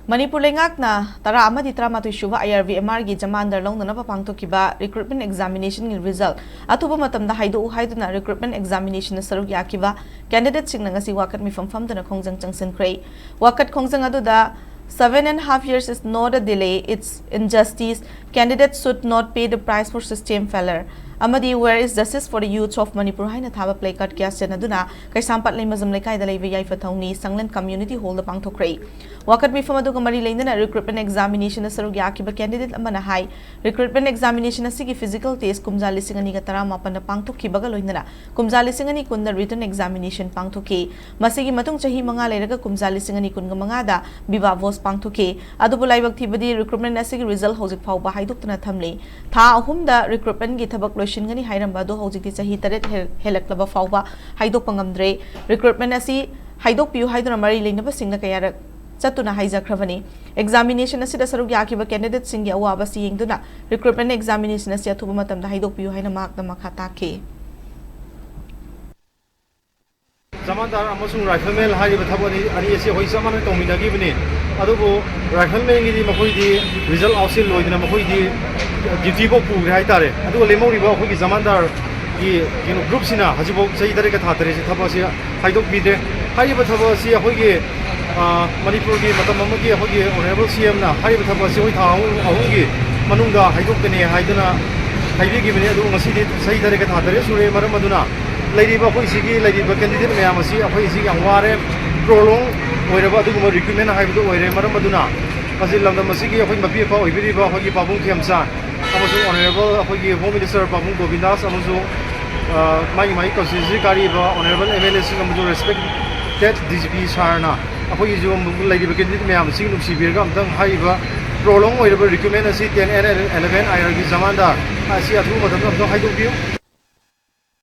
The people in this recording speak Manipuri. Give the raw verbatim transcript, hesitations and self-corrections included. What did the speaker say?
ꯃꯅꯤꯄꯨꯔ ꯂꯩꯉꯥꯛꯅ ꯇꯔꯥ ꯑꯃꯗꯤ ꯇꯔꯥꯃꯥꯊꯣꯏ ꯁꯨꯕ I R V M R ꯒꯤ ꯖꯃꯥꯟꯗꯥꯔ ꯂꯧꯅꯅꯕ ꯄꯥꯡꯊꯣꯛꯈꯤꯕ recruitment examination ꯒꯤ result ꯑꯊꯨꯕ ꯃꯇꯝꯗ ꯍꯥꯏꯗꯣꯛꯎ ꯍꯥꯏꯗꯨꯅ recruitment examination ꯗ ꯁꯔꯨꯛ ꯌꯥꯈꯤꯕ candidate ꯁꯤꯡꯅ ꯉꯁꯤ ꯋꯥꯀꯠ ꯃꯤꯐꯝ ꯐꯝꯗꯨꯅ ꯈꯣꯡꯖꯪ ꯆꯪꯁꯤꯟꯈ꯭ꯔꯦ꯫ ꯋꯥꯀꯠ ꯈꯣꯡꯖꯪ ꯑꯗꯨꯗ "Seven and half years is not a delay, it's injustice. Candidates should not pay the price for system failure" ꯑꯃꯗꯤ "Where is justice for the youth of Manipur" ꯍꯥꯏꯅ ꯊꯥꯕ placard ꯀꯌꯥ ꯁꯦꯟꯅꯗꯨꯅ ꯀꯩꯁꯥꯝꯄꯥꯠ ꯂꯩꯃꯖꯝ ꯂꯩꯀꯥꯏꯗ ꯂꯩꯕ ꯌꯥꯏꯐ ꯊꯧꯅꯤ ꯁꯪꯂꯦꯟ community hall ꯗ ꯄꯥꯡꯊꯣꯛꯈ꯭ꯔꯦ꯫ ꯋꯥꯀꯠ ꯃꯤꯐꯝ ꯑꯗꯨꯒ ꯃꯔꯤ ꯂꯩꯅꯅ recruitment examination ꯗ ꯁꯔꯨꯛ ꯌꯥꯈꯤꯕ candidate ꯑꯃꯅ ꯍꯥꯏ, recruitment examination ꯑꯁꯤꯒꯤ physical test ꯀꯨꯝꯖꯥ ꯂꯤꯁꯤꯡ ꯑꯅꯤꯒ ꯇꯔꯥꯃꯥꯄꯟꯗ ꯄꯥꯡꯊꯣꯛꯈꯤꯕꯒ ꯂꯣꯏꯅꯅ ꯀꯨꯝꯖꯥ ꯂꯤꯁꯤꯡ ꯑꯅꯤ ꯀꯨꯟꯗ written examination ꯄꯥꯡꯊꯣꯛꯈꯤ꯫ ꯃꯁꯤꯒꯤ ꯃꯇꯨꯡ ꯆꯍꯤ ꯃꯉꯥ ꯂꯩꯔꯒ ꯀꯨꯝꯖꯥ ꯂꯤꯁꯤꯡ ꯑꯅꯤ ꯀꯨꯟꯒ ꯃꯉꯥꯗ viva voce ꯄꯥꯡꯊꯣꯛꯈꯤ꯫ ꯑꯗꯨꯕꯨ ꯂꯥꯏꯕꯛ ꯊꯤꯕꯗꯤ recruitment ꯑꯁꯤꯒꯤ result ꯍꯧꯖꯤꯛ ꯐꯥꯎꯕ ꯍꯥꯏꯗꯣꯛꯇꯅ ꯊꯝꯂꯤ꯫ ꯊꯥ ꯑꯍꯨꯝꯗ recruitment ꯒꯤ ꯊꯕꯛ ꯂꯣꯏꯁꯤꯟꯒꯅꯤ ꯍꯥꯏꯔꯝꯕ ꯑꯗꯨ ꯍꯧꯖꯤꯛꯇꯤ ꯆꯍꯤ ꯇꯔꯦꯠ ꯍꯦꯜ-, ꯍꯦꯜꯂꯛꯂꯕ ꯐꯥꯎꯕ ꯍꯥꯏꯗꯣꯛꯄ ꯉꯝꯗ꯭ꯔꯦ꯫ Recruitment ꯑꯁꯤ ꯍꯥꯏꯗꯣꯛꯄꯤꯌꯨ ꯍꯥꯏꯗꯨꯅ ꯃꯔꯤ ꯂꯩꯅꯕꯁꯤꯡꯅ ꯀꯌꯥꯔꯛ ꯆꯠꯇꯨꯅ ꯍꯥꯏꯖꯈ꯭ꯔꯕꯅꯤ꯫ Examination ꯑꯁꯤꯗ ꯁꯔꯨꯛ ꯌꯥꯈꯤꯕ candidate ꯁꯤꯡꯒꯤ ꯑꯋꯥꯕ ꯑꯁꯤ ꯌꯦꯡꯗꯨꯅ recruitment examination ꯑꯁꯤ ꯑꯊꯨꯕ ꯃꯇꯝꯗ ꯍꯥꯏꯗꯣꯛꯄꯤꯌꯨ ꯍꯥꯏꯅ ꯃꯍꯥꯛꯅ ꯃꯈꯥ ꯇꯥꯈꯤ꯫ ꯖꯃꯥꯟꯗꯥꯔ ꯑꯃꯁꯨꯡ rifleman ꯍꯥꯏꯔꯤꯕ ꯊꯕꯛ ꯑꯅꯤ, ꯑꯅꯤ ꯑꯁꯤ ꯑꯩꯈꯣꯏ ꯆꯞ ꯃꯥꯟꯅꯅ ꯇꯧꯃꯤꯟꯅꯈꯤꯕꯅꯤ꯫ ꯑꯗꯨꯕꯨ rifleman ꯒꯤꯗꯤ ꯃꯈꯣꯏꯗꯤ result out ꯁꯤ ꯂꯣꯏꯗꯅ ꯃꯈꯣꯏꯗꯤ duty ꯐꯥꯎ ꯄꯨꯈ꯭ꯔꯦ ꯍꯥꯏꯇꯥꯔꯦ꯫ ꯑꯗꯨꯒ ꯂꯦꯝꯍꯧꯔꯤꯕ ꯑꯩꯈꯣꯏꯒꯤ ꯖꯃꯥꯟꯗꯥꯔꯒꯤ ꯀꯩꯅꯣ group ꯁꯤꯅ ꯍꯧꯖꯤꯛꯐꯥꯎ ꯆꯍꯤ ꯇꯔꯦꯠꯀ ꯊꯥ ꯇꯔꯦꯠꯁꯤ ꯊꯕꯛ ꯑꯁꯤ ꯍꯥꯏꯗꯣꯛꯄꯤꯗ꯭ꯔꯦ꯫ ꯍꯥꯏꯔꯤꯕ ꯊꯕꯛ ꯑꯁꯤ ꯑꯩꯈꯣꯏꯒꯤ, ꯑ, ꯃꯅꯤꯄꯨꯔꯒꯤ ꯃꯇꯝ ꯑꯃꯒꯤ ꯑꯩꯈꯣꯏꯒꯤ honourable C M ꯅ ꯍꯥꯏꯔꯤꯕ ꯊꯕꯛ ꯑꯁꯤ ꯑꯩꯈꯣꯏ ꯊꯥ ꯑꯍꯨꯝ, ꯑꯍꯨꯝꯒꯤ ꯃꯅꯨꯡꯗ ꯍꯥꯏꯗꯣꯛꯀꯅꯤ ꯍꯥꯏꯗꯨꯅ ꯍꯥꯏꯕꯤꯈꯤꯕꯅꯤ꯫ ꯑꯗꯨꯕꯨ ꯉꯁꯤꯗꯤ ꯆꯍꯤ ꯇꯔꯦꯠꯀ ꯊꯥ ꯇꯔꯦꯠ ꯁꯨꯔꯦ꯫ ꯃꯔꯝ ꯑꯗꯨꯅ ꯂꯩꯔꯤꯕ ꯑꯩꯈꯣꯏ ꯁꯤꯒꯤ ꯂꯩꯔꯤꯕ candidate ꯃꯌꯥꯝ ꯑꯁꯤ ꯑꯩꯈꯣꯏ ꯁꯤ ꯌꯥꯝ ꯋꯥꯔꯦ꯫ Prolong ꯑꯣꯏꯔꯕ ꯑꯗꯨꯒꯨꯝꯕ recruitment ꯍꯥꯏꯕꯗꯨ ꯑꯣꯏꯔꯦ꯫ ꯃꯔꯝ ꯑꯗꯨꯅ ꯃꯁꯤ ꯂꯝꯗꯝ ꯑꯁꯤꯒꯤ ꯑꯩꯈꯣꯏ ꯃꯄꯤ ꯃꯄꯥ ꯑꯣꯏꯕꯤꯔꯤꯕ ꯑꯩꯈꯣꯏꯒꯤ ꯄꯥꯕꯨꯡ ꯈꯦꯝꯆꯥꯟ ꯑꯃꯁꯨꯡ honourable ꯑꯩꯈꯣꯏꯒꯤ Home Minister ꯄꯥꯕꯨꯡ ꯒꯣꯕꯤꯟꯗꯥꯁ ꯑꯃꯁꯨꯡ, ꯑ, ꯃꯥꯒꯤ ꯃꯥꯒꯤ constituency ꯀꯥꯔꯤꯕ honourable M L A ꯁꯤꯡ ꯑꯃꯁꯨꯡ respected D G P sir ꯅ ꯑꯩꯈꯣꯏꯒꯤ ꯍꯧꯖꯤꯛ ꯂꯩꯔꯤꯕ candidate ꯃꯌꯥꯝ ꯑꯁꯤ ꯅꯨꯡꯁꯤꯕꯤꯔꯒ ꯑꯝꯇꯪ ꯍꯥꯏꯔꯤꯕ prolong ꯑꯣꯏꯔꯕ recruitment ꯑꯁꯤ ten and eleven I R ꯒꯤ ꯖꯃꯥꯟꯗꯥꯔ ꯑꯁꯤ ꯑꯊꯨꯕ ꯃꯇꯝꯗ ꯑꯝꯇꯪ ꯍꯥꯏꯗꯣꯛꯄꯤꯌꯨ꯫